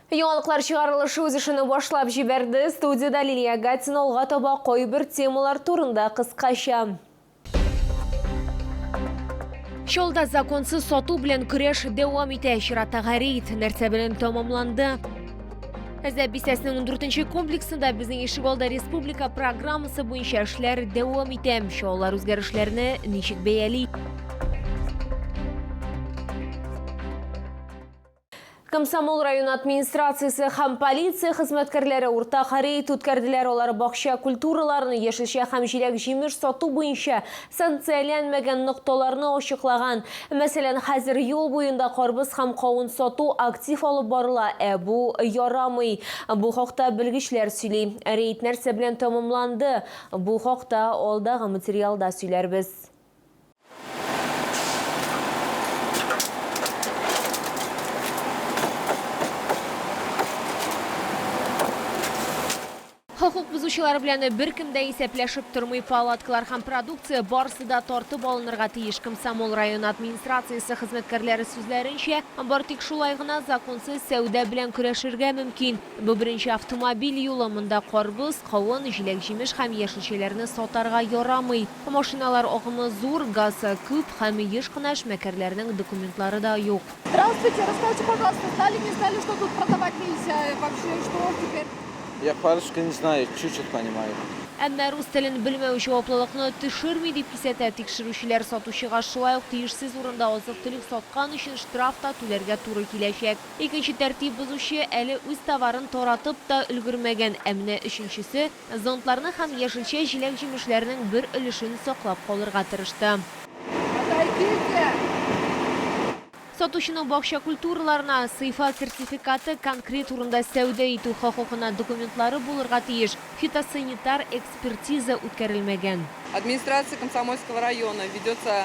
Яңалыклар чыгарылышы үз эшен башлап җибәрде. Студиядә Лилия Гатина алга таба кайбер темалар турында кыскача. Чалда законсыз сату белән көрәш дәвам итә. Чираттагы рейд нәрсә белән тәмамланды? Әзәп бистәсенең 14 комплексында безнең ишегалды республика программасы буенча эшләр дәвам итә. Чаллылар үзгәрешләрне ничек бәяли? Комсомол районы администрациясе һәм полиция хезмәткәрләре уртак рейд үткәрделәр. Алар бакча культураларын, яшелчә һәм җиләк-җимеш сату буенча санкцияләнмәгән нокталарны ачыклаган. Мәсәлән, хәзер юл буенда карбыз һәм кавын сату актив алып барыла, ә бу ярамый. Бу хакта белгечләр сөйли. Рейд нәрсә белән тәмамланды? Бу хакта алдагы материалда сөйләрбез. Хокук бозучылар белән беркем дә исәпләшеп тормый. Палаткалар һәм продукция барысы да тартып алынырга тиеш. Комсомол районы администрациясе хезмәткәрләре сүзләренчә, бар тик шулай гына законсыз сәүдә белән көрәшергә мөмкин. Бу беренче автомобиль юлы, монда карбыз, кавын, җиләк-җимеш һәм яшелчәләрне сатарга ярамый. Машиналар агымы зур, газ күп һәм еш кына эшмәкәрләрнең документлары да юк. Здравствуйте, расскажите, пожалуйста, знали, не знали, что тут продавать нельзя и вообще, что теперь? Я по-русски не знаю, чуть-чуть понимаю. Әмма рус телен белмәү җаваплылыкны төшерми, дип кисәтә тикшерүчеләр. Сатучыга шулай ук тиешсез урында азык-төлек саткан өчен штраф та түләргә туры киләчәк. Икенче тәртип бозучы әле үз товарын таратып та өлгермәгән, ә менә өченчесе Зонтларны һәм яшелчә-җиләк-җимешләрнең бер өлешен саклап калырга тырышты. Отойдите! Сатучының бакча культураларына сыйфат сертификаты, конкрет урында сәүдә итү хокукына документлары булырга тиеш, фитосанитар экспертиза үткәрелмәгән. Администрацией Комсомольского района ведется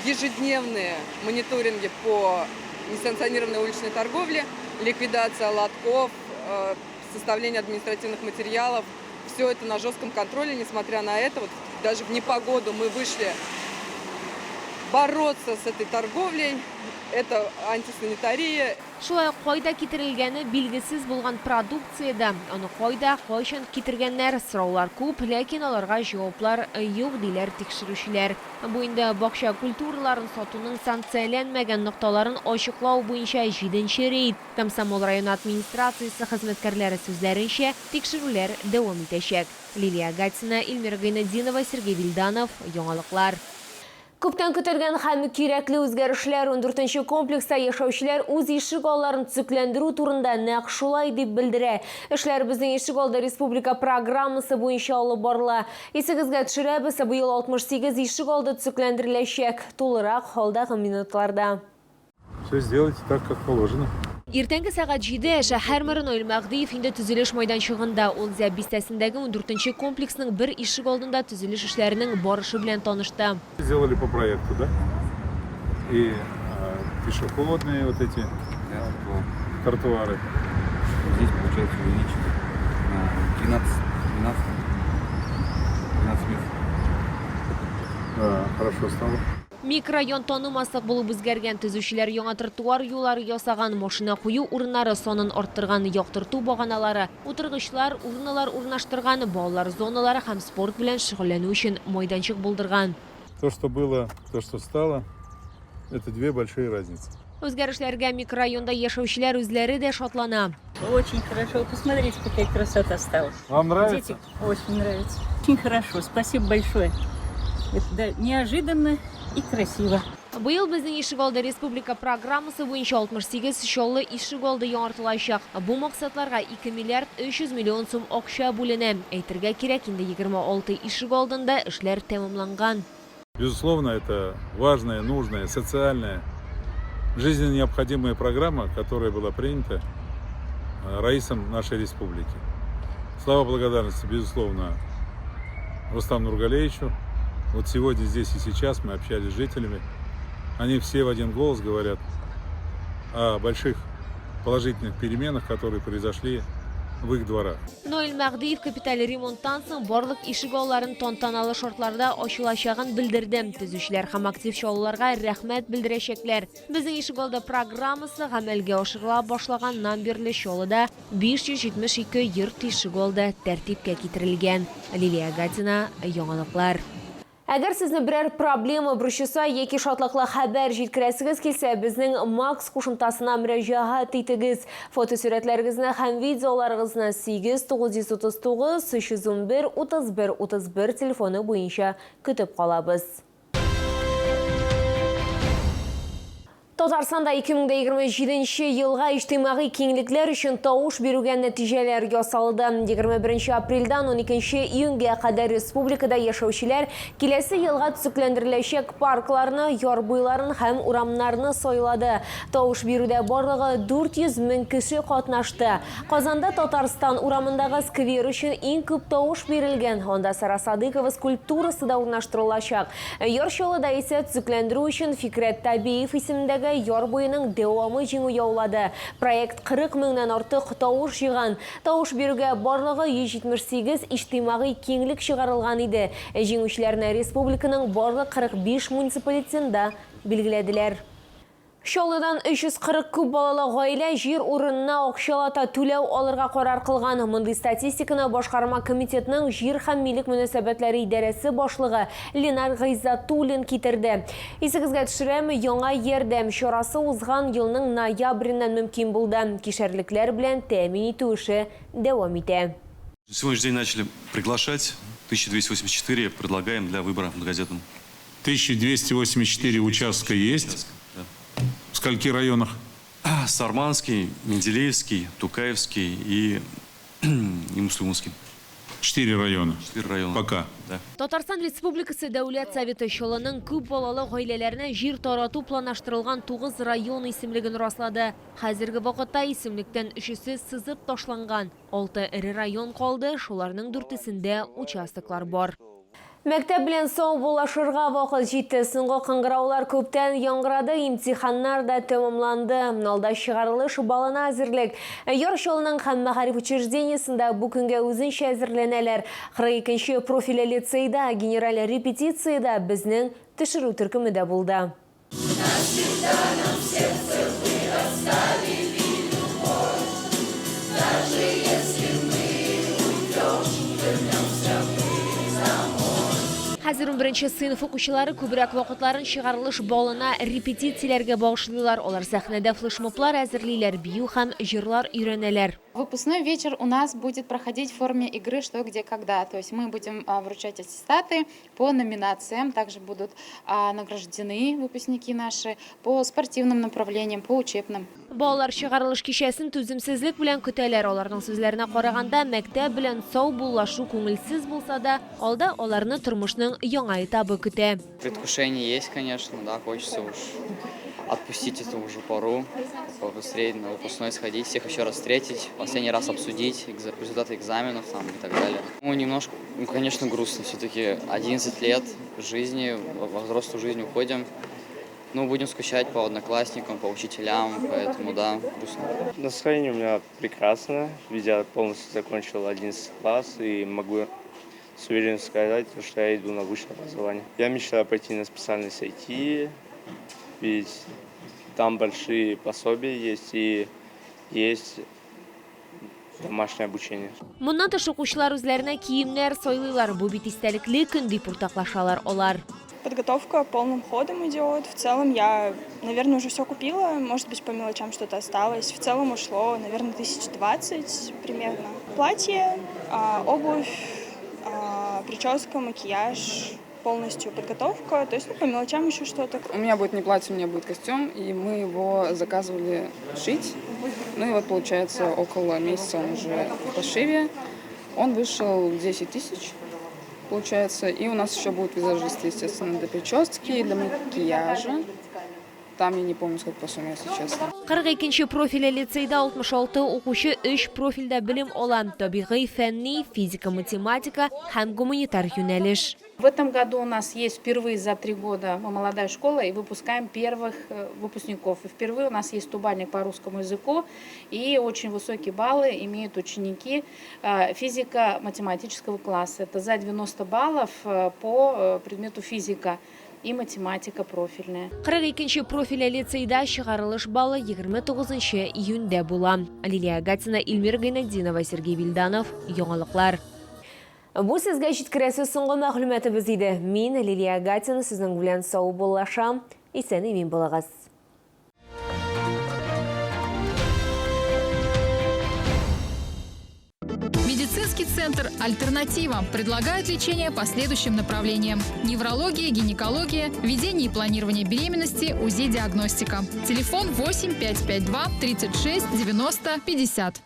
ежедневные мониторинги по несанкционированной уличной торговле, ликвидация лотков, составление административных материалов. Все это на жестком контроле, несмотря на это, вот даже в непогоду мы вышли бороться с этой торговлей. Это антисанитария. Шулай ук кайда китерелгәне билгесез булган продукция дә, аны кайда, кайчан китергәннәр, сораулар күп, ләкин аларга җаваплар юк, диләр тикшерүчеләр. Бу инде бакча культураларын сатуның санкцияләнмәгән нокталарын ачыклау буенча җиденче рейд. Комсомол районы администрациясе хезмәткәрләре сүзләренчә, тикшерүләр дәвам итәчәк. Лилия Гатина, Эльмира Гыйнетдинова, Сергей Вильданов, Яңалыклар. Күптән көтелгән һәм кирәкле үзгәрешләр, ундүртенче комплекста яшәүчеләр үз ишек алларын төзекләндерү турында нәкъ шулай дип белдерә. Эшләр Безнең ишек алды республика программасы буенча алып барыла. Исегезгә төшерәбез, быел 68 ишек алды төзекләндереләчәк. Тулырак, алдагы минутларда. Все сделайте так, как положено. Иртәнге сәгать җиде, шәһәр мэры Наил Мәһдиев инде төзелеш майданчыгында. Ул Зәб бистәсендәге ундүртенче комплексның бер ишек алдында төзелеш эшләренең барышы белән танышты. Сделали по проекту, да? И пешеходные вот эти тротуары. Здесь получается увеличили на 12 метров. Да, хорошо стало. Микрорайон танымаслык булып үзгәргән, төзүчеләр яңа тротуар юллары ясаган, машина кую урыннары санын арттырган, яктырту баганалары, утыргычлар, урналар урнаштырган, балалар зоналары һәм спорт белән шөгыльләнү өчен майданчык булдырган. То, что было, то, что стало, это две большие разницы. Үзгәрешләргә микрорайонда яшәүчеләр үзләре дә шатлана. Очень хорошо. Посмотрите, какая красота стала. Вам нравится? Дети очень нравится. Очень хорошо. Спасибо большое. Это, да, неожиданно и красиво. Быел Безнең ишегалды республика программасы буенча 68 Чаллы ишегалды яңартылачак. Бу максатларга 2 миллиард 300 миллион сум акча бүленә. Әйтергә кирәк, инде 26 ишегалдында эшләр тәмамланган. Безусловно, это важная, нужная, социальная, жизненно необходимая программа, которая была принята раисом нашей республики. Слова благодарности, безусловно, Рустаму Нургалиевичу. Вот сегодня, здесь и сейчас мы общались с жителями. Они все в один голос говорят о больших положительных переменах, которые произошли в их дворах. Наил Мәһдиев капиталь ремонттан соң барлык ишек алларын тантаналы шартларда ачылачагын белдерде. Төзүчеләр һәм актив чаллыларга рәхмәт белдерәчәкләр. Безнең ишегалды программасы гамәлгә ашырыла башлаганнан бирле Чаллыда 572 йорт ишегалды тәртипкә китерелгән. Лилия Гатина, Яңалыклар. Әгәр сезне берәр проблема борчыса яки шатлыклы хәбәр җиткерәсегез килсә, безнең Макс кушымтасына мөрәҗәгать итегез. Фотосурәтләрегезне һәм видеоларыгызны 8 939 311 31 31 телефоны буенча көтеп калабыз. Татарстанда 2027 елга иҗтимагый киңлекләр өчен тавыш бирүгә нәтиҗәләр ясалды. 21 апрельдән 12 июньгә кадәр республикада яшәүчеләр киләсе елга төзекләндереләчәк паркларны, яр буйларын һәм урамнарны сайлады. Тавыш бирүдә барлыгы 400 мең кеше катнашты. Казанда Татарстан урамындагы сквер өчен иң күп тавыш бирелгән. Анда Сара Садыкова скульптурасы да урнаштырылачак. Яр Чаллыда исә төзекләндерү өчен Фикрәт Табиев исемендәге яр буеның дәвамы җиңү яулады. Проект 40 меңнән артык тавыш җыйган. Тавыш бирүгә барлыгы 178 иҗтимагый киңлек чыгарылган иде. Җиңүчеләрне республиканың барлык 45 муниципалитетында билгеләделәр. Чаллыдан 340 күп балалы гаилә җир урынына акчалата түләү алырга карар кылган. Мондый статистиканы Башкарма комитетның җир һәм милек мөнәсәбәтләре идарәсе башлыгы Ленар Гыйззатуллин китерде. Исегезгә төшерәм, яңа ярдәм чарасы узган елның ноябреннән мөмкин булды. Кишәрлекләр белән тәэмин итү эше дәвам итә. На сегодняшний день начали приглашать. 1284 предлагаем для выбора многодетным. 1284 участка есть? Да. В скольки районах? Сарманский, Менделеевский, Тукаевский и Муслюмовский. 4 района. 4 района. Пока. Да. Татарстан Республикасы Дәүләт Советы Чаллының күп балалы гаиләләренә җир тарату планлаштырылган 9 район исемлеген раслады. Хәзерге вакытта исемлектән өчесе сызып ташланган. 6 эре район калды, шуларның дүртесендә участоклар бар. Мәктәп белән саубуллашырга вакыт җитте. Соңгы кыңгыраулар күптән яңгырады, имтиханнар да тәмамланды. Алда чыгарылыш балына әзерлек. Яр Чаллының һәм мәгариф учреждениесендә бу көнгә үзенчә әзерләнәләр. 42 профильле лицейда генераль репетициядә безнең төшерү төркеме дә булды. Хәзер 11 сыйныф укучылары күбрәк вакытларын чыгарылыш балына репетицияләргә багышлыйлар. Алар сәхнәдә флешмоблар әзерлиләр, бию һәм җырлар өйрәнәләр. Выпускной вечер у нас будет проходить в форме игры «Что, где, когда». То есть мы будем вручать аттестаты по номинациям. Также будут награждены выпускники наши по спортивным направлениям, по учебным. Балалар чыгарылыш кичәсен түземсезлек белән көтәләр. Аларның сүзләренә караганда, мәктәп белән саубуллашу күңелсез булса да, алда аларны тормышның яңа этабы көтә. Предвкушение есть, конечно, да, хочется уж отпустить эту уже пору, побыстрее на выпускной сходить, всех еще раз встретить, последний раз обсудить результаты экзаменов там и так далее. Ну, немножко, ну, конечно, грустно, все-таки 11 лет жизни, во взрослую жизнь уходим. Ну, будем скучать по одноклассникам, по учителям, поэтому, да, грустно. Настроение у меня прекрасное, ведь я полностью закончил 11 класс и могу с уверенностью сказать, что я иду на высшее образование. Я мечтаю пойти на специальность IT, ведь там большие пособия есть и есть домашнее обучение. Моннан тыш укучылар үзләренә киемнәр сайлыйлар. Бу бит истәлекле көн дип уртаклашалар алар. Подготовка полным ходом идет. В целом я, наверное, уже все купила. Может быть, по мелочам что-то осталось. В целом ушло, наверное, 1020 примерно. Платье, обувь, прическа, макияж, полностью подготовка. То есть, ну, по мелочам еще что-то. У меня будет не платье, у меня будет костюм, и мы его заказывали шить. Ну и вот, получается, около месяца он уже в пошиве. Он вышел 10 тысяч, получается. И у нас еще будут визажисты, естественно, для прически, для макияжа. Там я не помню, сколько по сумме, если честно. 42 профильле лицейда 66 укучы 3 профильдә белем ала: табигый, фәнни, физика, математика һәм гуманитар юнәлеш. В этом году у нас есть впервые за 3 года, мы молодая школа и выпускаем первых выпускников. И впервые у нас есть тубальник по русскому языку, и очень высокие баллы имеют ученики физико-математического класса. Это за 90 баллов по предмету физика и математика профильная. 42 профильле лицейда чыгарылыш балы 29 июньдә була. Лилия Гатина, Илмир Гайнетдинова, Сергей Вильданов. Яңалыклар. Бу сезгә җиткерәсе соңгы мәгълүматыбыз иде. Мин Лилия Гатина сезнең белән саубуллашам. Исән имин булыгыз. Медицинский центр «Альтернатива» предлагает лечение по следующим направлениям: неврология, гинекология, ведение и планирование беременности, УЗИ-диагностика. Телефон 8 552 36 90 50.